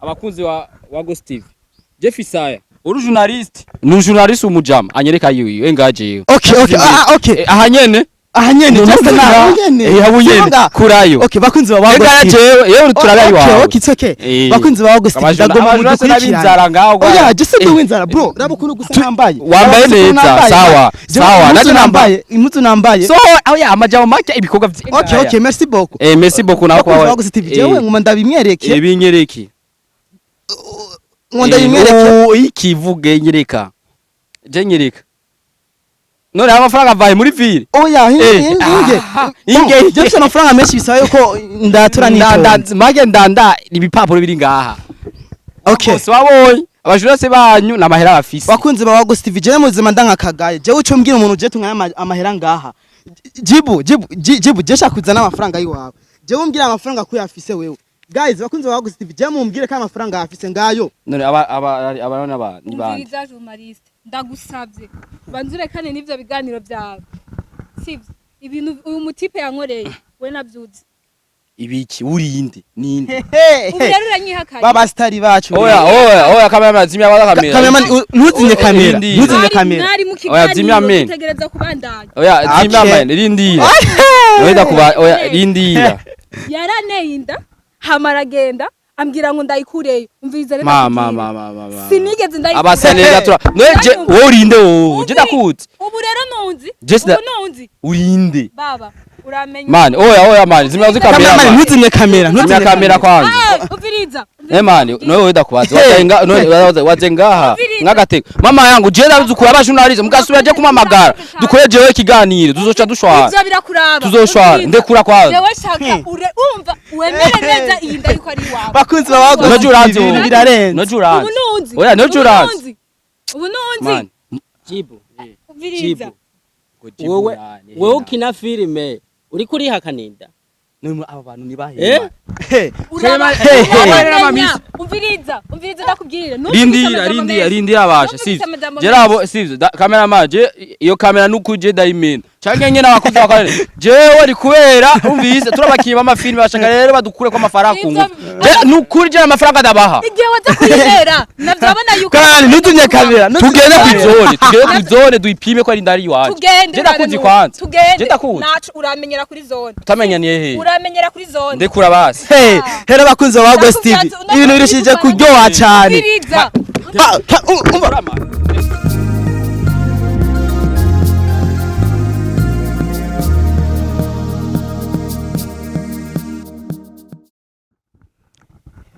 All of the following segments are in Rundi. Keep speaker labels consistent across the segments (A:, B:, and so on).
A: Abakunzi wa Ghost TV, Jeff Isaya uri journaliste, ni journaliste umujama anyereka yiwe engaje.
B: Okay, ah, okay.
A: Aha nyene.
B: Aha nyene, just now nyene.
A: Aho nyene kurayo.
B: Okay, bakunzi ba
A: Engaya.
B: Ghost TV.
A: Jewe yewe turabe
B: Okay.
A: iwawe.
B: Okay, it's okay. Bakunzi ba Ghost TV, ndagomba
A: Abajura
B: mudukurikirane.
A: n'ab'inzara ngaho.
B: Oya, je si w'inzara, bro. Raba ukuntu gusa nambaye.
A: Wambaye
B: Raba ukuntu
A: neza,
B: nambaye.
A: sawa,
B: Jewe
A: sawa,
B: impuzu
A: naje
B: nambaye, impuzu nambaye.
A: So oya, amajambo make, ibikorwa vyi
B: Okay, merci beaucoup.
A: Merci beaucoup nawe.
B: Bakunzi ba Ghost TV, jewe nguma ndabimwereke.
A: Binyereke.
B: Nguma ndabimwereke.
A: Ikivuge, nyereka, je nyereka. None amafaranga avaye muri ville?
B: Oya, hinge.
A: Hinge.
B: Je mfise amafaranga menshi, bisaba yuko ndatura nitonze.
A: Make ndanda ibipapuro biri ngaha.
B: Okay.
A: Bose wabonye abajura banyu n'amahera bafise.
B: Bakunzi ba Ghost TV, jewe muzima ndankakagaye. Jewe uco mbwira umuntu je tunganya amahera ngaha. Jibu, jibu, jibu, je shaka kuzana amafaranga yiwawe. Jewe umbwira amafaranga ko yafise wewe. Guys, bakunzi ba Ghost TV, je mumbwire ko amafaranga yafise ngayo.
A: None aba aba ni bande?
C: Umviriza, journaliste, ndagusabye banze urekane n'ivyo biganiro byawe, sivyo? Ibintu uyu mutipe yankoreye we navyuzi.
A: Ibiki? Urinde ninde?
C: Ubu rero uranyihakanye.
B: Baba stari bacu.
A: Oya, oya, oya, kamera, zimya baba kamera.
B: Cameraman, ntuzimye kamera.
A: Rindira.
B: Ntuzimye
C: Mwari-
B: kamera.
C: Mwari mu
A: Oya, zimya
C: kiganiro,
A: men.
C: dutegereza kubandanya.
A: Oya, zimya.
B: Okay.
A: Man, rindira. Oya, kuba, oya, rindira.
C: Yaraneye inda, hama aragenda ambwira ngo ndayikureyo. Umviriza rero,
A: Ma
C: ndakubwira.
A: ma ma ma ma.
C: Sinigeze ndayikura.
A: Abasa neza tura. None je wowe urinde, wowe je ndakuzi.
C: Ubu rero nunzi.
A: Just
C: Ubu nunzi.
A: Urinde.
C: Baba, uramenya.
A: Man, oya, oya, man, zimya uzi kamera.
B: Cameraman,
A: Man.
B: ntuzimye kamera.
A: Zimya
B: Ntuzimye
A: kamera kwanza.
C: Ah, umviriza.
A: Eh man, nowe wewe ndakubaza. Wazenga none wazengaha
C: Umviriza.
A: nkagateka. Mama yangu, je ndabizi ukura abajournaliste mugasubira je kumamagara. Dukore jewe ikiganiro tuzoca dushwara.
C: Ivyo birakuraba.
A: Tuzoshwara.
C: Umviriza.
A: Ndekura kwanza.
C: Jewe shaka ure umva wemere neza iyi nda yuko ari iwawe.
B: Bakunzi ba Ghost
A: Noje
B: TV,
A: uranzi
B: ibintu
A: wowe.
B: birarenze.
A: Noje uranzi.
C: Ubu nunzi.
A: Oya, noje
C: Ubu
A: uranzi.
C: nunzi. Ubu nunzi.
A: Man.
D: Jibu.
C: Umviriza.
D: Jibu. Wewe ukina filime uriko urihakana inda.
A: None aba bantu ni bahe?
D: Eh?
B: Hey.
C: Uraba.
B: Hey, hey.
C: Urabamenya. Umviriza. Umviriza ndakubwira. Numvise
A: Rindira,
C: amajambo
A: rindira,
C: menshi.
A: rindira basha,
C: Numvise
A: sivyo?
C: amajambo
A: Jerabo, sivyo? Cameraman, je iyo kamera nukuje ndayimena. Canke nyene abakozi bakora. Jewe ni kubera umvise turabakiye b'amafilime bashaka rero badukure ko amafaranga ku ngufu. Je nukuri je amafaranga ndabaha.
C: Igihe waza kuyihera navyabona yuko
B: Cameraman, ntuzimye kamera. Ntuzimye
A: Tugende
B: kamera.
A: kw'izone, tugende kw'izone duipime ko ari ndari iwacu.
C: Tugende.
A: Je ndakuzi kwanza.
C: Tugende.
A: Je ndakuzi.
C: Nacu uramenyera kuri zone.
A: Utamenyaniye he?
C: Uramenyera kuri zone.
A: Ndekura basi.
B: Hey, hera bakunzi ba Ghost TV. Ibintu birushije kuryoha cyane.
C: Umviriza.
B: Ah, umva.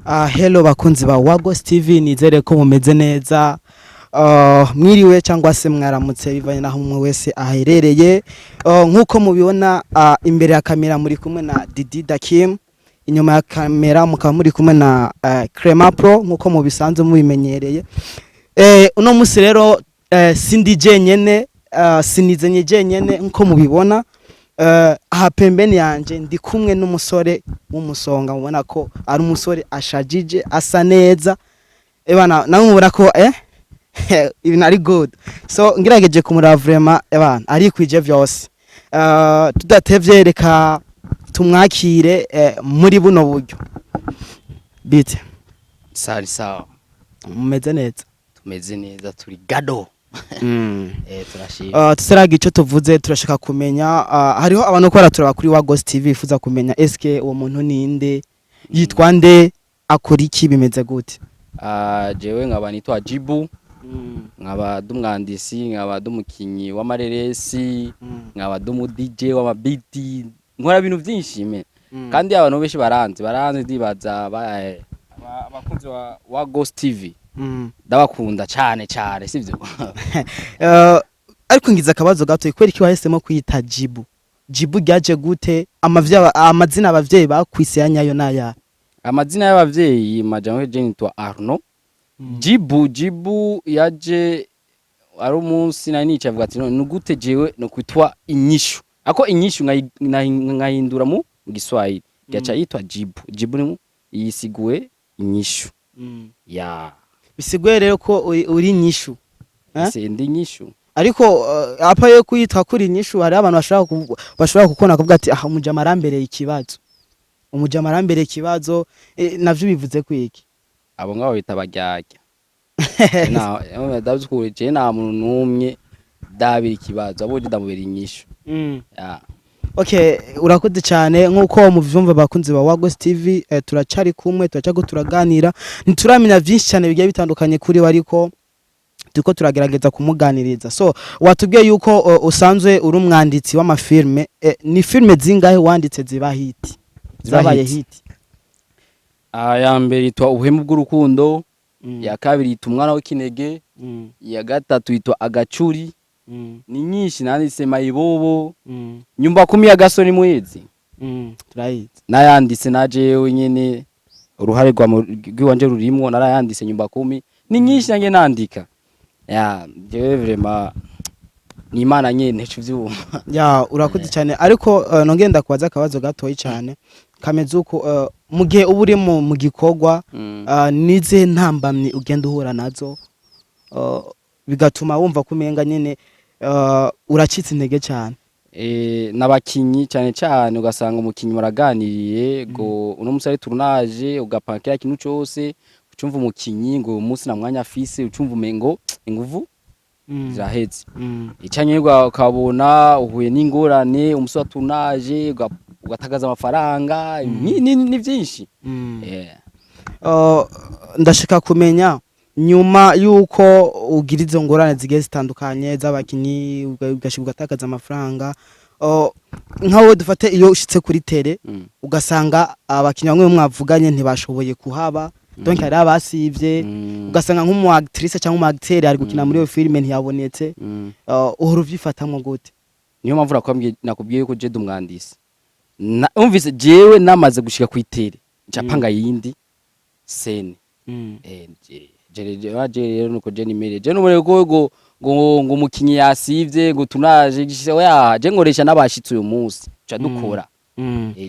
B: Ah, hello bakunzi ba Wagos TV, nizere ko mumeze neza. Mwiriwe cyangwa se mwaramutse bivanye naho umwe wese aherereye. Nkuko mubibona, imbere ya kamera muri kumwe na Didi Dakim, inyuma ya kamera mukaba muri kumwe na Crema Pro nkuko mubisanzwe mubimenyereye. Uno musi rero sindi jenyene, sinizenye jenyene nkuko mubibona. Aha pembeni yanje ndi kumwe n'umusore w'umusonga, mubona ko ari umusore ashajije, asa neza. Ebana nawe mubona ko ibintu ari good, so ngerageje kumuraba vraiment, ebana arikwije vyose. Tudatevye reka tumwakire muri buno buryo. Bite?
A: Sari sawa.
B: Mumeze neza?
A: Tumeze neza, turi gado. Turashima.
B: Tutaragira ico tuvuze, turashaka kumenya, hariho abantu ko baraturaba kuri wa Ghost TV bifuza kumenya eske uwo muntu ninde, yitwa nde, akora iki, bimeze gute?
A: Ah, jewe nkaba nitwa Jibu, nkaba dumwandisi, nkaba dumukinyi w'amareresi, nkaba dumu DJ w'amabiti, nkora ibintu byinshi me. Kandi abantu benshi baranzi ndibaza abakunzi wa Ghost TV ndabakunda cyane cyane, sivyo?
B: Ariko ngize akabazo gato, kubera iki wahisemo kwita Jibu? Jibu ryaje gute? Amazina abavyeyi bakwise ya nyayo naya?
A: Amazina y'abavyeyi majambo je nitwa Arno. Jibu, Jibu yaje ari umunsi nari nicaye avuga ati none ni gute jewe no kwitwa inyishu, ako inyishu nkayihindura mu Giswahili gaca yitwa Jibu. Jibu ni yisiguwe inyishu ya.
B: Bisiguye rero ko uri nyishu. Eh?
A: Ese ndi inyishu.
B: Ariko apa yo kuyitwa kuri nyishu, hari abantu bashobora kukubona kuvuga ati ah, umujama arambereye ikibazo, umujama arambereye ikibazo, navyo bivuze kwiki?
A: Abo ngabo bita baryarya. Ndavyukuri, je nta muntu n'umwe ndabira ikibazo, abo je ndamubera inyishu. Ya.
B: Okay, urakoze cyane. Nk'uko muvyumva, bakunzi ba Wagos TV, turacari kumwe, turacago turaganira. Ntituramenya vyinshi cyane bigiye bitandukanye kuri we, ariko turiko turagerageza kumuganiriza. So watubwiye yuko usanzwe uri umwanditsi w'amafilme. Ni filme zingahe wanditse ziba hit?
A: Ziba
B: Zabaye
A: hit.
B: hit?
A: Aya mbere yitwa Ubuhemu bw'urukundo, iya kabiri yitwa Umwana w'ikinege, iya gatatu yitwa Agacuri. Ni nyinshi nanditse, Mayibobo, Nyumba Kumi ya Gasoni Muhezi.
B: Turayizi.
A: Nayanditse na jewe nyene, uruhare rw'iwanje rurimwo, narayanditse Nyumba Kumi. Ni nyinshi nange nandika. Ya, jewe vraiment ni Imana nyene uvyumva.
B: Ya, urakoze cyane. Ariko nongeye ndakubaza akabazo gatoyi cyane kameze uko: mu gihe uba uri mu gikorwa, nizihe ntambamyi ugenda uhura nazo bigatuma wumva ko umenga nyene uracitse intege cyane?
A: N'abakinyi cyane cyane. Ugasanga umukinyi muraganiriye ngo uno musi ari tournage, ugapanga kiriya kintu cose, ucumva umukinyi ngo uyu munsi nta mwanya afise, ucumva umengo inguvu ziraheze. Icanye ukabona uhuye n'ingorane umusi wa tournage, ugatakaza amafaranga. Ni vyinshi.
B: Ndashaka kumenya, nyuma yuko ugira izo ngorane zigiye zitandukanye z'abakinyi, ugashika ugatakaza amafaranga, nkawe dufate iyo ushitse kuri terrain, ugasanga abakinyi bamwe mwavuganye ntibashoboye kuhaba, donc hari abasivye, ugasanga nk'umu actrice cyangwa umu acteur ari gukina muri iyo filime ntiyabonetse, uhora uvyifatamwo gute?
A: Niyo mpamvu nakubwiye ko je ndi umwandisi. Umvise, jewe namaze gushika kw'itere nca yindi scène. Je rero nuko je nimere, je numere ko ngo umukinyi yasivye ngo tunaje gishise, oya, je nkoresha n'abashitsi uyu munsi ca dukora.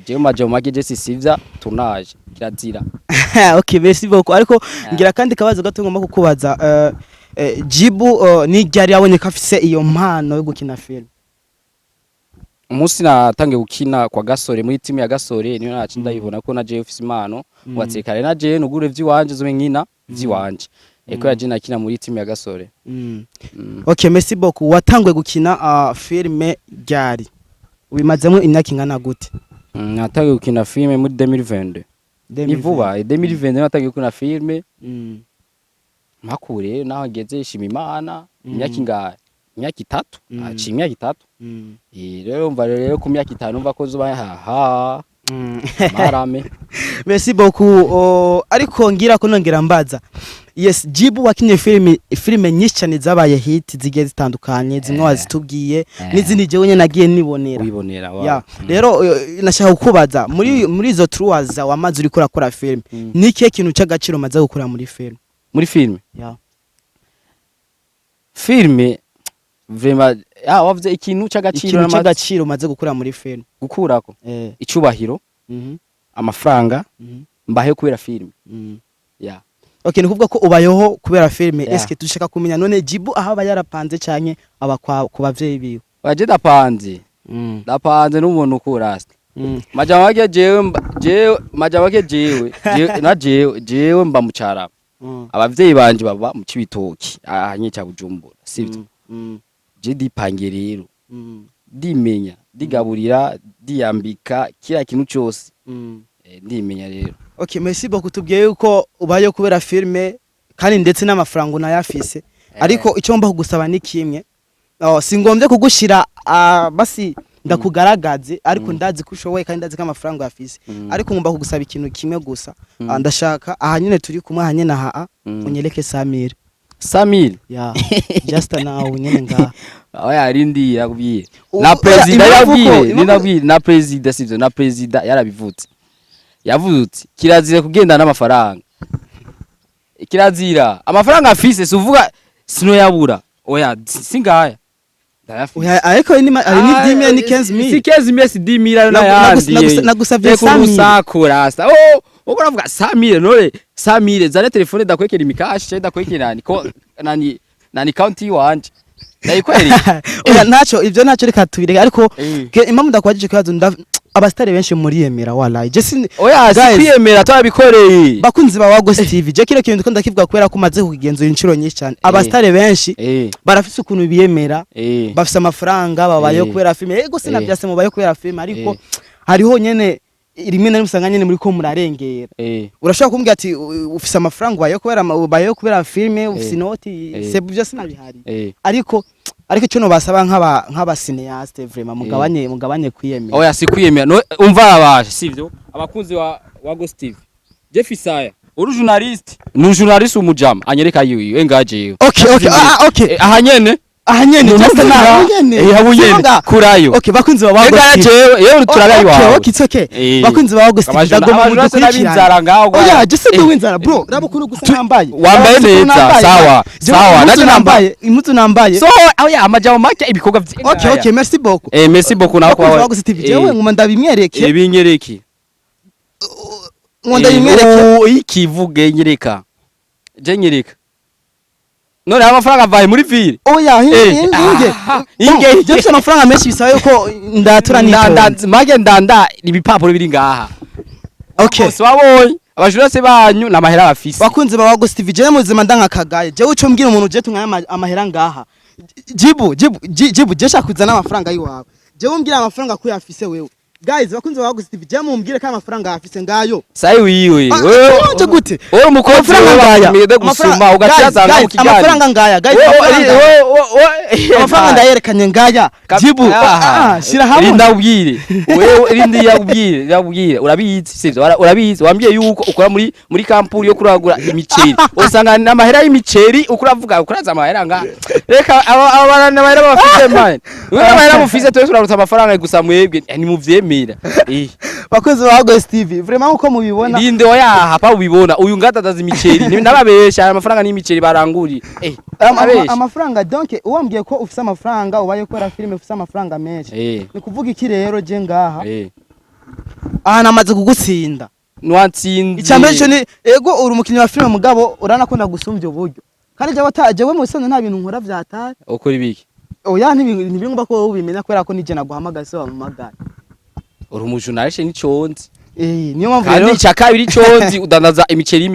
A: Je maje mu make, je sisivya tournage, kirazira.
B: Okay, merci beaucoup. Ariko ngira kandi kabazo gato ngomba kukubaza: Jibu ni ryari yabonye ko afise iyo mpano yo gukina film?
A: Umunsi natangiye gukina kwa Gasore, muri timu ya Gasore, niyo naci ndayibona ko na je ufise impano. Watsekare na je nugure vy'iwanje, zobe nkina vy'iwanje. Eko yaje nakina muri timu ya Gasore.
B: Okay, merci beaucoup. Watanguye gukina filme ryari? Ubimazemo imyaka ingana gute?
A: Natangiye gukina filme muri 2022, ni vuba. 2022 natangiye gukina filme. Mpakure naho ngeze, shima Imana. Imyaka ingahe? Imyaka 3. Aciye imyaka 3. Rero mva rero ku myaka 5 mva ko zuba haha marame.
B: Merci beaucoup. Ariko ngira ko nongera mbaza. Yes, Jibu, wakinye filime nyinshi cyane zabaye hit zigiye zitandukanye, zimwe wazitubwiye, n'izindi jewe nyene nagiye nibonera.
A: Wibonera wa.
B: Ya, rero nashaka kukubaza, muri izo trois wamaze uriko urakora filime, ni ikihe kintu cy'agaciro umaze gukora muri filime?
A: Muri filme?
B: Ya.
A: Filme vraiment, ah, wavuze ikintu c'agaciro
B: Ikintu cy'agaciro umaze gukora muri filime.
A: Gukurako icubahiro, amafaranga, mbahe kubera filme. Ya.
B: Okay, ni kuvuga ko ubayeho kubera filime.
A: Yeah.
B: Eske dushaka kumenya none Jibu aho aba yarapanze canke aba ku bavyeyi biwe?
A: Waje ndapanze. Ndapanze n'umuntu ukurasta. Majambo make jewe jewe, majambo make jewe na jewe mba mu Carama. Abavyeyi banje baba mu Cibitoki, ahanye ca Bujumbura, sivyo? Je dipangiye rero, ndimenya, ndigaburira, ndiyambika, kila kintu cyose. Ndimenya rero.
B: Okay, merci beaucoup. Tubwiye yuko ubayeho kubera filime kandi ndetse n'amafaranga unayafise, ariko icyo mba kugusaba ni kimwe. Oh, singombye kugushira basi ndakugaragaze, ariko ndazi ko ushoboye kandi ndazi ko amafaranga uyafise, ariko ngomba kugusaba ikintu kimwe gusa. Ndashaka aha nyine turi kumwe, aha nyine aha, unyereke Samir.
A: Samir?
B: Ya, just now nyine ngaha.
A: Oya, arindi yakubwiye na perezida
B: impamvu
A: yabwiye ni nabwiye na perezida, sivyo? Na perezida yarabivutse, yavutse kirazira kugenda n'amafaranga, kirazira. Amafaranga afise si uvuga sinoyabura, oya, singaya, ndayafise.
B: Oya, ariko ni ari ni 10,000, ni 15,000.
A: Si 15,000, si 10,000 ayo n'ayandi.
B: Nagusavye
A: Reka
B: 100,000.
A: urusaku rasta. Oh, uko uravuga 100,000, none 100,000 zane telefone ndakwekera imikashi, ndakwekera nani ko nani county wanje ndayikwereka.
B: Oya, ntaco, ivyo ntaco, reka tubireke. Ariko
A: Eh.
B: impamvu ndakwajije ikibazo Abasitari benshi muriyemera, walayi je sin.
A: Oya, si
B: Guys.
A: kwiyemera, twabikoreye.
B: Bakunzi ba Wago TV, je kino kintu ndiko ndakivuga kubera ko umaze kugenzura inshuro nyinshi cyane. Abasitari benshi barafise ukuntu biyemera. Bafise amafaranga, babayeho kubera filime. Ego, sinavyase mubayeho kubera filime, ariko hariho nyene rimwe na rimwe usanga nyene muri ko murarengera. Urashobora kumbwira ati ufise amafaranga, ubayeho kubera ubayeho kubera filime, ufise inoti, se byo sinabihari. Ariko icyo nobasaba nk'aba cinéaste, vraiment mugabanye kwiyemera.
A: Oya, si kwiyemera. No umva, abasha sivyo, abakunzi wa Ghost TV, Jeff Isaya, uri journaliste, ni journaliste, umujama anyereka yuyu engaje.
B: Okay, ah, okay.
A: Aha nyene.
B: Aha nyene, just na nyene.
A: Aho nyene.
B: Singa.
A: Kurayo.
B: Okay, bakunzi ba Wago
A: Engaya
B: TV.
A: jewe yewe turabe
B: Okay,
A: iwawe.
B: okay, it's okay. Bakunzi ba Wago TV, ndagomba
A: Abajournaliste
B: mudukurikirane.
A: n'ab'inzara ngaho.
B: Oya, je si w'inzara, bro. Raba ukuntu gusa nambaye.
A: Wambaye
B: Raba ukuntu
A: neza,
B: nambaye.
A: sawa,
B: Jewe
A: sawa,
B: impuzu
A: naje
B: nambaye, impuzu nambaye.
A: So oya, amajambo make, ibikorwa vyi
B: Okay, merci beaucoup.
A: Merci beaucoup nawe.
B: Bakunzi ba Wago TV, jewe nguma ndabimwereke.
A: Binyereke.
B: Nguma ndabimwereke.
A: Ikivuge, nyereka, je nyereka none amafaranga avaye muri ville.
B: Oya, hinge.
A: Hinge.
B: Je mfise amafaranga menshi, bisaba yuko ndatura nitonze.
A: Make ndanda ibipapuro biri ngaha.
B: Okay.
A: Bose wabonye abajurase banyu n'amahera bafise.
B: Bakunzi ba Wago TV, jewe muzima ndankakagaye. Jewe uco mbwira umuntu je tunganya amahera ngaha. Jibu, jibu, jibu, je shaka kuzana amafaranga yiwawe. Jewe umbwira amafaranga ko yafise wewe. Guys, bakunzi ba Wago TV, je mumbwire ko amafaranga yafise ngayo.
A: Sayi wiwe.
B: Ah, wanje gute?
A: Wowe umukozi.
B: Amafaranga ngaya.
A: Mwede gusuma ugacazanga mu kiganiro.
B: Amafaranga ngaya, guys, amafaranga. Amafaranga ndayerekanye ngaya. Jibu, ah, shira hamwe.
A: Rinda ubwire wewe, rindi yakubwire, yakubwire, urabizi sivyo? Urabizi, wambwiye yuko ukora muri kampuni yo kuragura imiceri, usanga n'amahera y'imiceri ukuravuga ukuraza amahera nga reka aba n'amahera bafite man, wewe n'amahera mufise, twese turaruta amafaranga gusa mwebwe ntimuvyemera.
B: Bakunzi ba Wago TV, vraiment uko mubibona.
A: Rinde, oya, hapa ubibona uyu ngatataza imiceri nababesha, aya mafaranga n'imiceri baranguri abesha.
B: Amafaranga, donc uwambwiye ko ufise amafaranga, ubaye ukora filime, ufise amafaranga menshi. Ni kuvuga iki rero? Je ngaha aha namaze kugutsinda.
A: Nwatsinze.
B: Icambere cyo ni ego, uri umukinnyi wa filime, mugabo urana ko ndagusumbya uburyo, kandi jewe ata jewe mu bisanzwe nta bintu nkora vyatari.
A: Ukora ibiki?
B: Oya, ntibingomba ko wowe ubimenya kubera ko nije naguhamagaye, se wampamagaye.
A: Uri umujournaliste n'iconzi.
B: Niyo mpamvu
A: Kandi
B: rero
A: icya kabiri conzi udandaza imiceri,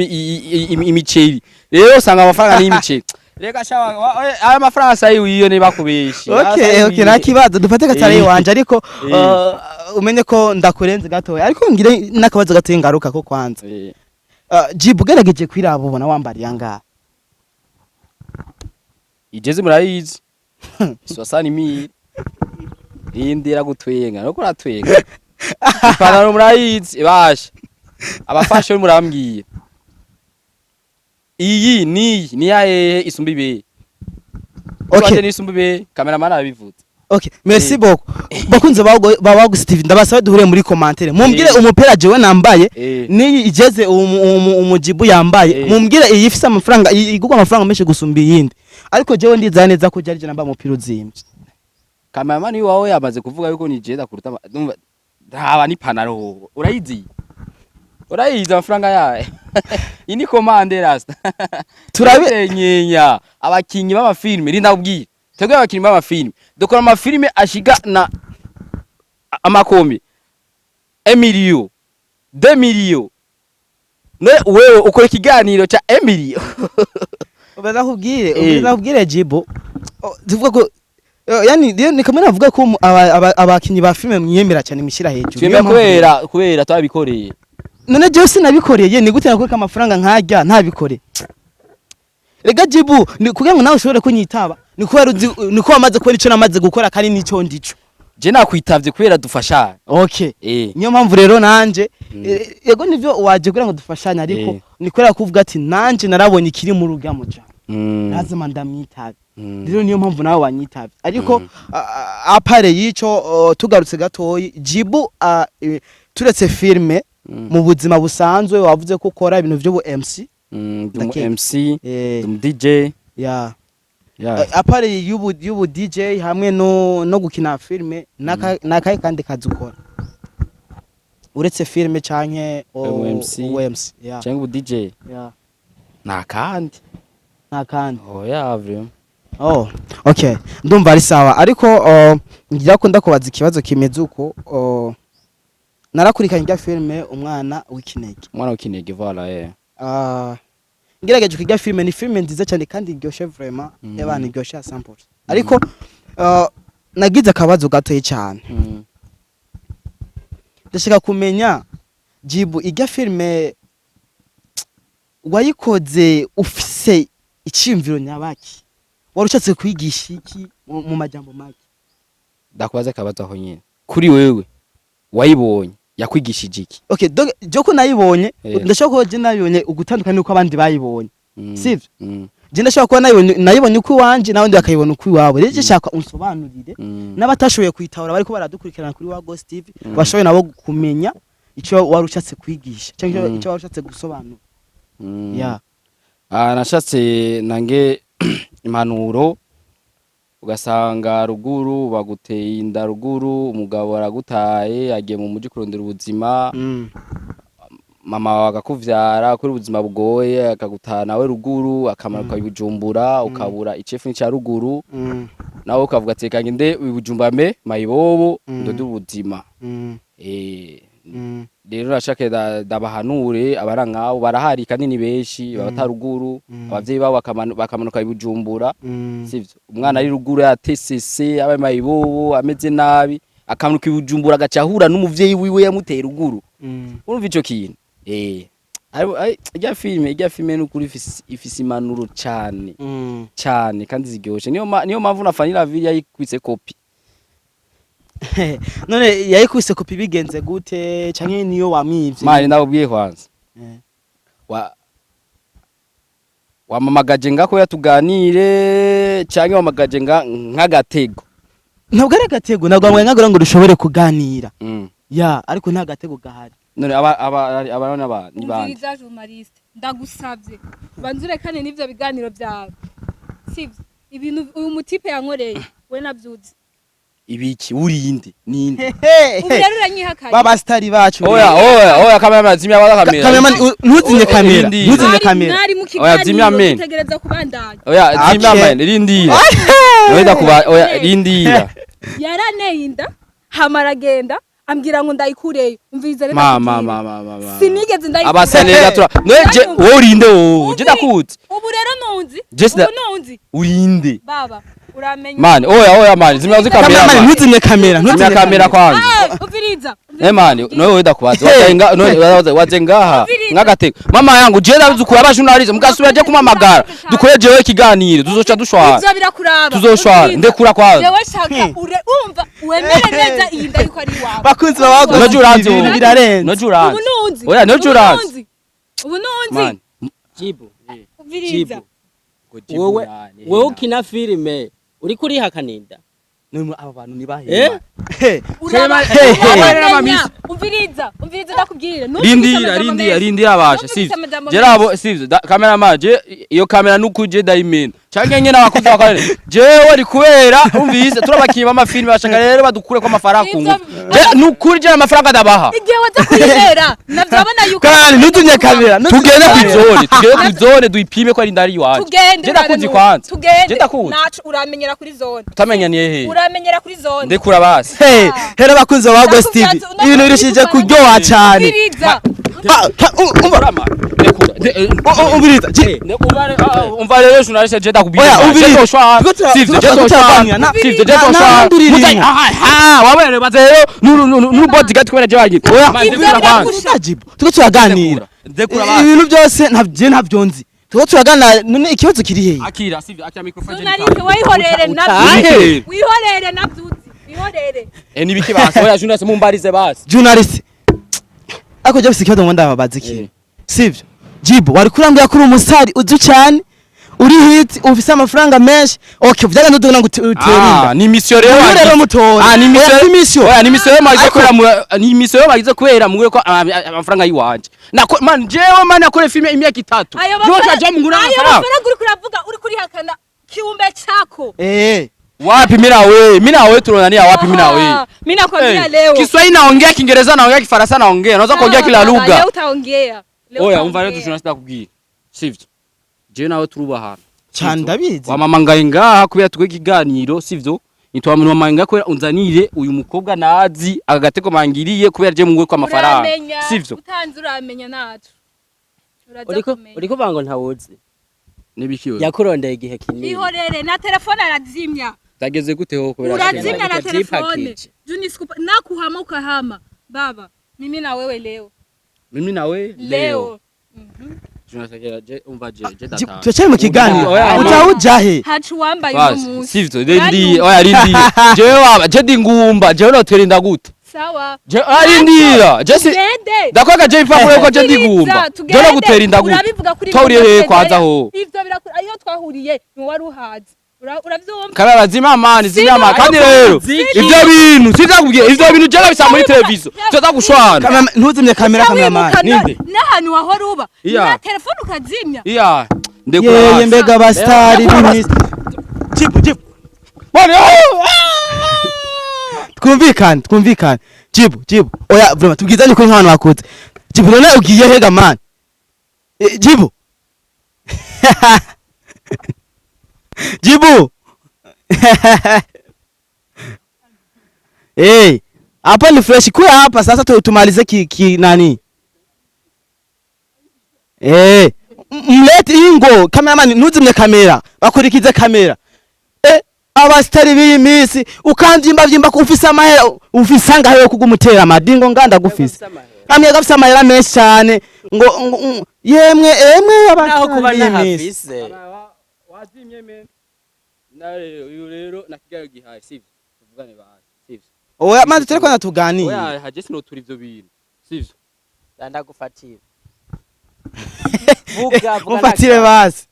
A: imiceri rero usanga amafaranga n'imiceri. Reka shawa, aya mafaranga sayi wiyo niba kubeshi.
B: Okay, nta kibazo, dufate gatari wanje, ariko umenye ko ndakurenze gatoya, ariko ngire n'akabazo gatoya ngaruka ko kwanza. Jibu, ugerageje kwiraba ubona wambariye angahe?
A: Ijeze murayizi, 60 mille. Indi iragutwenga nuko uratwenga. Ipantaro murayizi, basha abafashe murambwiye iyi niyi ni ya hehe isumba ibeye?
B: Okay.
A: Nisumba ibeye, cameraman arabivuze.
B: Okay, merci beaucoup. Bakunze ba Wago TV, ndabasaba duhure muri commentaire. Mumbwire umupira jewe nambaye niyi igeze umujibu yambaye. Mumbwire iyi ifise amafaranga, igurwa amafaranga menshi gusumba iyindi. Ariko jewe ndizera neza ko jari je nambaye umupira uzimvye.
A: Cameraman wawe yamaze kuvuga yuko ni jeda kuruta ndumva ntaba n'ipantaro urayizi, urayizi amafaranga yayo. Iyi ni commande rasta. Turabenyenya abakinyi b'amafilme, rinda ubwire, twebwe abakinyi b'amafilme dukora amafilme ashiga na amakombi 1 million, 2 millions. Ne wewe ukora ikiganiro ca 1 million.
B: Ubaza kubwire, ubaza kubwire Jibo. Oh, tuvuga ko yani ni kamwe navuga ko abakinyi ba filme mwiyemera cyane, mishyira hejuru.
A: Twemera kubera twabikoreye.
B: None jewe sinabikoreye, ni gute nakwereka amafaranga nkarya ntabikore? Rega Jibu, ni kugira ngo nawe ushobore kunyitaba, ni kubera uzi niko wamaze kubona ico namaze gukora kandi nico ndico.
A: Je nakwitavye kubera dufashanya.
B: Okay, niyo mpamvu rero nanje yego nivyo waje kugira ngo dufashanye, ariko ni kubera kuvuga ati nanje narabonye ikiri mu rugamo ja lazima ndamwitabe. Rero niyo mpamvu nawe wanyitavye, ariko à part y'ico, tugarutse gatoyi, Jibu, turetse filme, mu buzima busanzwe wavuze ko ukora ibintu vy'ubu MC.
A: Ndi umu
B: Ndakeka.
A: MC, ndi umu DJ. Yeah.
B: À part y'ubu DJ hamwe no gukina filme, nakahe kandi kazi ukora uretse filme canke
A: Ubu MC.
B: ubu MC, yeah.
A: Cyangwa ubu DJ.
B: Yeah.
A: Nta kandi.
B: Nta kandi?
A: Oya, vraiment.
B: Oh, okay, ndumva ari sawa, ariko ngira ko ndakubaza ikibazo kimeze uko. Narakurikiranye irya filime Umwana w'Ikinege.
A: Umwana w'ikinege, voilà, eh.
B: Ah, ngerageje kwiga filime, ni filime nziza cyane kandi iryoshe vraiment. Y'abantu iryoshe ya sample, ariko nagize akabazo gatoye cyane. Ndashaka kumenya, Jibu, irya filime wayikoze ufise iciyumviro nyabaki? Wari ushatse kwigisha iki mu majambo make?
A: Ndakubaza akabazo aho nyine, kuri wewe wayibonye, yakwigishije iki?
B: Okay, donc je ko nayibonye, ndashaka ko je nayibonye ugutandukana nuko abandi bayibonye. Sivyo?
A: Mm.
B: Je ndashaka kuba nayibonye uko iwanje, n'abandi bakayibona uko iwabo. Rero je shaka unsobanurire, n'abatashoboye kuyitahura bariko baradukurikirana kuri wa Ghost TV, bashoboye nabo kumenya icyo wari ushatse kwigisha cyangwa icyo wari ushatse gusobanura. Ya.
A: Ah, nashatse nange impanuro. Ugasanga ruguru baguteye inda, ruguru umugabo aragutaye, agiye mu muji kurondera ubuzima. Mama wawe akakuvyara kuri ubuzima bugoye, akagutaha nawe ruguru, akamanuka i Bujumbura, ukabura icefu n'icya ruguru. Nawe ukavuga ati reka ngende i Bujumbura mbe mayibobo, ndode ubuzima. Rero nashaka ndabahanure abara nk'abo, barahari kandi ni benshi babata ruguru, abavyeyi babo bakamanuka i Bujumbura. Sivyo? Umwana ari ruguru yatesese, abaye mayibobo, ameze nabi, akamanuka i Bujumbura, agaca ahura n'umuvyeyi wiwe yamuteye ruguru. Urumva ico kintu? Irya filime nukuri ifise impanuro cane cane kandi ziryoshe. Niyo mpamvu na Fanny Laville yayikubise kopi.
B: None yayikubise kopi bigenze gute, canke niyo wamwivye?
A: Mani, ndakubwiye kwanza, wa wamamagaje ngako yatuganire canke wamagaje nga nk'agatego?
B: Ntabwo ari agatego, ntabwo wamwaye nkagira ngo dushobore kuganira. Ya, ariko nta gatego gahari.
A: None aba aba ni bande?
C: Umviriza journaliste, ndagusabye banza urekane n'ivyo biganiro byawe, sivyo? Ibintu uyu mutipe yankoreye we navyuzi.
A: Ibiki? Urinde ninde?
C: Ubu rero uranyihakanye.
B: Baba stari bacu.
A: Oya, oya, oya, kamera, zimya baba kamera.
B: Cameraman, ntuzimye kamera.
A: Rindira.
B: Ntuzimye kamera.
C: Mwari mu
A: Oya, zimya
C: kiganiro,
A: men.
C: dutegereza kubandanya.
A: Oya, zimya.
B: Okay.
A: Man, rindira. Oya, kuba, oya, rindira.
C: Yaraneye inda, hama aragenda ambwira ngo ndayikureyo. Umviriza rero,
A: Ma ma
C: ndakubwira.
A: ma ma ma ma.
C: Sinigeze ndayikurayo.
A: Abasaneza tura none je wowe urinde, wowe je ndakuzi.
C: Ubu rero nunzi.
A: Jesse
C: Ubu nunzi.
A: Urinde.
C: Baba, uramenya.
A: Man, oya, oya, man, zimya uzi kamera.
B: Cameraman,
A: Man.
B: ntuzimye kamera.
A: Zimya
B: Ntuzimye
A: kamera kwanza.
C: Ah, umviriza.
A: Eh man, nowe wenda kubaza. Wazenga none wazengaha
C: Umviriza.
A: nk'agatego. Mama yangu, je ndabizi ukura abajournaliste mugasubira je kumamagara. Dukore jewe ikiganiro, tuzoca dushwara.
C: Ivyo birakuraba.
A: Tuzoshwara.
C: Umviriza.
A: Ndekura kwanza.
C: Jewe shaka ure umva wemere neza iyi nda yuko ari iwawe.
B: Bakunzi ba Ghost
A: Noje uranzi
B: TV, ibintu
A: wowe.
B: birarenze.
A: Noje uranzi.
C: Ubu nunzi.
A: Oya, noje
C: Ubu
A: uranzi.
C: nunzi. Ubu nunzi.
A: Man.
D: Jibu.
C: Umviriza.
D: Jibu. Wewe ukina filime, uriko urihakana inda?
A: None aba bantu ni
D: Eh?
A: bahe?
B: Hey.
C: Uraba
B: Hey, hey.
C: uramenya. Umviriza, umviriza, ndakubwira. Numvise
A: Rindira,
C: amajambo
A: rindira,
C: menshi.
A: rindira abasha,
C: Numvise
A: sivyo?
C: amajambo
A: Jerabo, sivyo? Cameraman, je iyo kamera nukuje ndayimena. Canke nyene abakozi bakora. Jewe ri kubera umvise turabakiba amafilme, bashaka rero badukure ko amafaranga ku ngufu. Je nukuri je amafaranga ndabaha.
C: Igihe waza kuyibera navyabona yuko
B: Kandi ntuzimye kamera, ntuzimye
A: Tugende
B: kamera.
A: kw'izone, tugende kw'izone duyipime ko ari ndari iwacu.
C: Tugende.
A: Je ndakuzi kwanza.
C: Tugende.
A: Je ndakuzi.
C: Nacu uramenyera kuri zone.
A: Utamenyaniye he?
C: Uramenyera kuri zone.
A: Ndekura basi.
B: Hey, hera bakunzi ba Ghost TV, ibintu birushije kuryoha cyane.
C: Umviriza.
B: Umva.
A: Urama. Ndekura.
B: Umviriza.
A: Umva rero journaliste, je ndakubwira.
B: Oya, umviriza.
A: Sivyo, je
B: Turiko turaganira,
A: sivyo, je
B: nta nduririmwo.
A: Aha, wabere baze rero nuru bodyguard kubera je wagira.
B: Oya,
A: Man,
C: Ivyo
A: ndekura kwanza.
C: biragusha.
B: Jibu, turiko turaganira.
A: Ndekura basi.
B: Ibintu byose ntabyo ntabyo nzi, turiko turaganira. None ikibazo kiri hehe?
A: Akira, sivyo, akira microphone.
C: Journaliste, wihorere
A: Utahe.
C: navyo. Wihorere navyuzi. Wihorere.
A: Eh, nibiki basi? Oya journaliste, mumbarize basi.
B: Journalist, ariko je bise ikibazo ngo ndababaza ikintu, sivyo? Jibu, wari kurambwira ko uri umusitari uzi cyane, uri hit, ufise amafaranga menshi. Okay, vyagenze ute ngo utere inda?
A: Ah, ni mission rero.
B: Uyu rero mutora.
A: Ah, ni mission.
B: Oya, si mission.
A: Oya, ni mission rero magize kubera ni mission rero magize kubera muwe ko amafaranga yiwanje. Nako man, jewe man akore film imyaka 3.
C: Ayo
A: Niho kaje mungura
C: ayo
A: amafaranga.
C: mafaranga uri kuravuga, uri kurihakana kiumbe chako.
A: Wapi mimi na wewe? Mimi na wewe tunaonania wapi mimi na wewe?
C: Mimi nakwambia
A: Eh,
C: leo.
A: Kiswahili naongea, Kiingereza naongea, Kifaransa naongea. Naweza kuongea kila
C: Baba,
A: lugha.
C: Leo utaongea. Leo
A: Oya, umva rero
C: utaongea.
A: journalist, ndakubwira. Sivyo? Jewe nawe turubahana.
B: Cyane, ndabizi.
A: Wamama ngaye ngaha kubera tukwe ikiganiro, sivyo? Nitwa kubera unzanire uyu mukobwa nazi aka gatego mangiriye kubera je mungwe kwa amafaranga.
C: Uramenya.
A: Sivyo?
C: Utanze uramenya nacu. Uraza
D: Uriko
C: kumenya.
D: uriko uvuga ngo ntawuzi.
A: Nibikiwe.
D: Yakurondeye igihe kinini.
C: Ihorere, na telefone arazimya.
A: Zageze gute ho kubera
C: Urazimya na telefone.
D: Vyipakije.
C: Juni sikupa nakuhama ukahama. Baba, mimi na wewe leo.
A: Mimi nawe
C: Leo.
A: Junasakera je umva je je data.
B: Turacyari mu kiganiro.
A: Oya,
B: Utawujahe?
C: Hacu wambaye uno
A: Basi,
C: munsi.
A: sivyo ndi oya rindi jewe waba je ndi ngumba jewe notwerinda gute?
C: Sawa.
A: Je arindira je si
C: Tugende.
A: ndakwaga je ipapuro ko je ndi ngumba. Je no gutera inda gute?
C: Urabivuga kuri
A: Twahuriye
C: Google
A: hehe kwaza ho?
C: Ivyo birakura iyo twahuriye ni wari uhazi. Uravyumva?
A: Karara zima mani zima
C: Sino,
A: kandi rero ivyo bintu sizakubwiye ivyo bintu je nabisa muri televiziyo tuza gushwana.
B: Ntuzimye kamera, cameraman.
A: Ninde?
C: N'ahantu wahora uba.
A: Iya.
C: Na telefone ukazimya.
A: Iya ndekura.
B: Yeye mbega abastari b'imisi. Jibu, Jibu.
A: Bone.
B: Twumvikane, twumvikane. Jibu, Jibu. Oya, vraiment tubwizanye kuri nk'abantu bakuze. Jibu, none ugiye hega man? Jibu. Jibu. Eh, hapa ni fresh. Kuya hapa sasa tumalize ki nani? Eh, mlete ingo cameraman, ntuzimye kamera. Bakurikize kamera. Eh, abastari b'iyi minsi ukanvyimba vyimba ko ufise amahera, ufise angahe yo kugumutera amadingo nganda gufise. Amwe gafise amahera menshi cyane ngo yemwe emwe
D: Naho kuba
B: abastari b'iyi minsi.
D: ntahafise.
A: Wazimye men. Nare uyu rero nakigayo gihaye sivyo tuvugane bazi sivyo.
B: Oya maze turiko natuganira.
A: Oya haje sinotura ivyo bintu sivyo.
D: Ndagufatira. Vuga vuga.
B: Mufatire basi.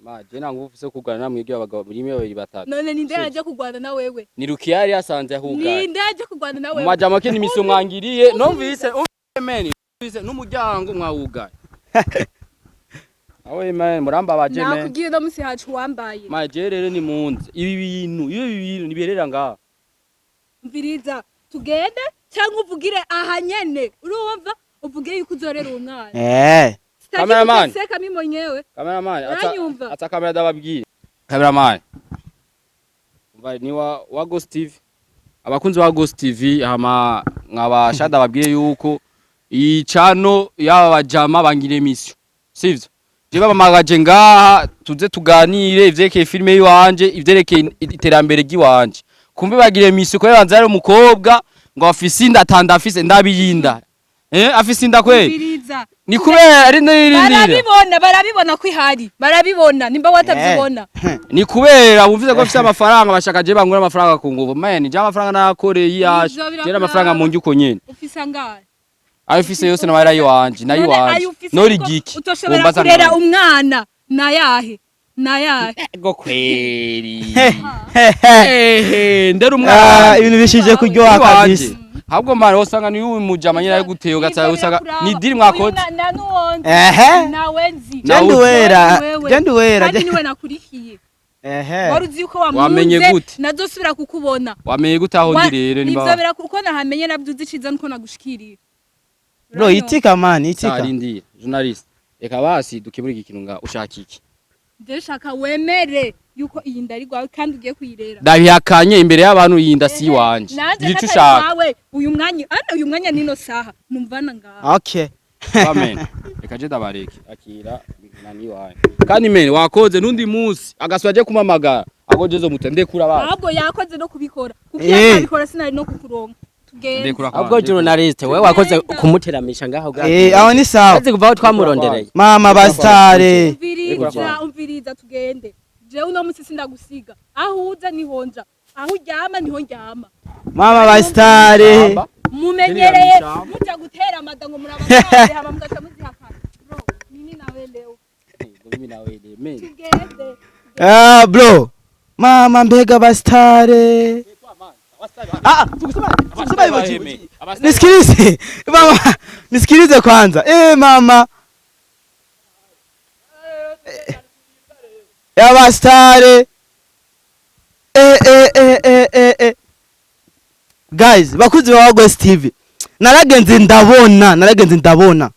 A: Ma je nta nguvu ufise kugana namwebwe abagabo muri mwe babiri batatu.
C: None ninde yaje kurwana na wewe?
A: Ni Rukiya yari yasanze ahugaye.
C: Ninde yaje kurwana na
A: Mu
C: wewe?
A: majambo ke n'imiso mwangiriye numvise men numvise n'umuryango mwawugaye. Awe men murambabaje men.
C: Nakubwiye uno munsi hacu wambaye.
A: Ma je rero ni munze ibi bintu niberera ngaha.
C: Mviriza, tugende cyangwa uvugire aha nyene. Urumva? Uvuge yuko uzorera uwo mwana.
B: Eh.
C: Sitaki
A: Cameraman.
C: kuteseka mimi mwenyewe.
A: Cameraman ata
C: Uranyumva?
A: ata kamera ndababwiye. Cameraman. Umva ni wa Ghost TV. Abakunzi ba Ghost TV hama nkabasha ndababwiye yuko iyi channel yaba bajama bangira emission. Sivyo? Je bamamagaje ngaha tuze tuganire ivyerekeye filime yiwanje, ivyerekeye iterambere ry'iwanje. Kumbe bagira emission ko yabanza ari umukobwa ngo afise inda atanda afise ndabiyinda. Eh afise inda kweli?
C: Mviriza.
A: Ni kubera ari nirindira.
C: Barabibona, barabibona ko ihari. Barabibona nimba watavyibona.
A: Ni kubera bumvise ko afise amafaranga bashaka je bangura amafaranga ku nguvu. Man, je amafaranga nakoreye yaje.
C: Ivyo
A: Je
C: birakuraba.
A: amafaranga mu uko nyene.
C: Ufise angahe?
A: Ayo ufise yose nabaye ayiwanje, nayo
C: None
A: iwanje.
C: ayo ufise
A: Nori
C: kuko
A: giki.
C: utoshobora
A: Wombaza
C: kurera
A: nani?
C: umwana nayahe? Nayahe?
A: Ego kweri. Ehe, ndera umwana.
B: Ah, ibintu bishije kuryoha
A: Iwanje.
B: kabisa.
A: Ahubwo mara usanga ni uyu mujama nyine ari guteye ugasanga
C: Ivyo
A: usanga
C: birakuraba.
A: ni deal mwakoze.
C: Uyu na nuwonzi.
B: Ehe.
C: Nawe nzi.
A: Nawe
B: Je nduwera,
C: Wewe.
B: je nduwera.
C: Kandi niwe nakurikiye.
B: Ehe.
C: Wari uzi yuko
A: Wamenye
C: wamunze
A: gute?
C: nazosubira kukubona.
A: Wamenye gute aho ndi rero
C: Ivyo
A: nimba
C: biraku uko nahamenye navyo uzi ciza nuko nagushikiriye.
B: Bro, itika man, itika.
A: Sarindira, journalist. Eka basi dukemure iki kintu nga ushaka iki?
C: Ndashaka wemere yuko iyi nda ari gwawe kandi ugiye kuyirera.
A: Ndabihakanye imbere y'abantu yinda si iwanje.
C: Nanje
A: Gira ico
C: ntatari
A: ushaka.
C: wawe uyu mwanya ana uyu mwanya nino saha numvana ngaha.
B: Okay.
A: Amen. Reka je ndabareke akira nani wawe. Kandi men wakoze nundi munsi agasubira aje kumamagara agojezo mute ndekura basi.
C: Ahubwo yakoze no kubikora. Kuko
B: Eh.
C: iyo atabikora sinari no kukuronka. Tugende.
A: Ndekura
D: Ahubwo journalist wewe wakoze kumuteramisha ngaho gaho.
B: Eh, aho ni sawa.
D: Azi kuva aho twamurondereye.
B: Mama bastare.
C: Umviriza, umviriza tugende. Jewe uno munsi sindagusiga. Aho uza niho nja. Aho uryama niho ndyama.
B: Mama bastare.
C: Mumenyereye muja gutera amada ngo murabasare hama mugaca muzihakana. Bro, mimi nawe leo.
A: Mimi nawe leo. Men.
C: Tugende.
B: Ah, bro. Mama mbega bastare. Ah, tukusema hivyo Jibu. Nisikilize. Mama, nisikilize kwanza. Eh, mama. Ya bastare. Eh, eh, eh, eh, eh, eh. Guys, bakuzi ba Ghost TV. Naragenze ndabona, naragenze ndabona.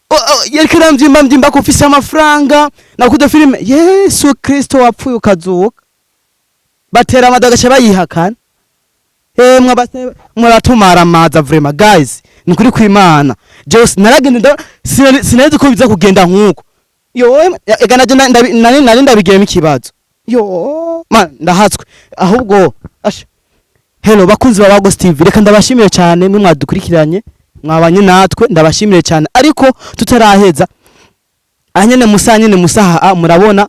B: Oh, oh, yariko aramvyimba mvyimba ko ufise amafaranga nakuze filime Yesu Kristo wapfuye ukazuka. Batera amada bagaca bayihakana. Mwabase muratumara amaza vraiment, guys, ni kuri kwimana. Jewe naragenda sinari ko biza kugenda nkuko. Yo, ega naje nari ndabigiyemo ikibazo. Yo man, ndahatswe ahubwo. Asha, hello bakunzi ba Wagos TV, reka ndabashimire cyane mwe mwadukurikiranye, mwabanye natwe, ndabashimire cyane. Ariko tutaraheza, ahanyene musa nyene musaha murabona,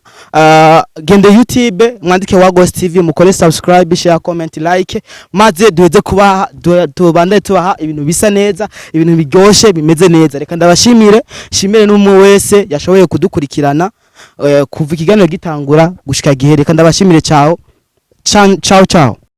B: gende YouTube mwandike Wagos TV, mukore subscribe, share, comment, like, maze duheze kubaha tubandane tubaha ibintu bisa neza, ibintu biryoshe, bimeze neza. Reka ndabashimire, shimire n'umwe wese yashoboye kudukurikirana kuva ikiganiro gitangura gushika gihe. Reka ndabashimire. Ciao ciao ciao.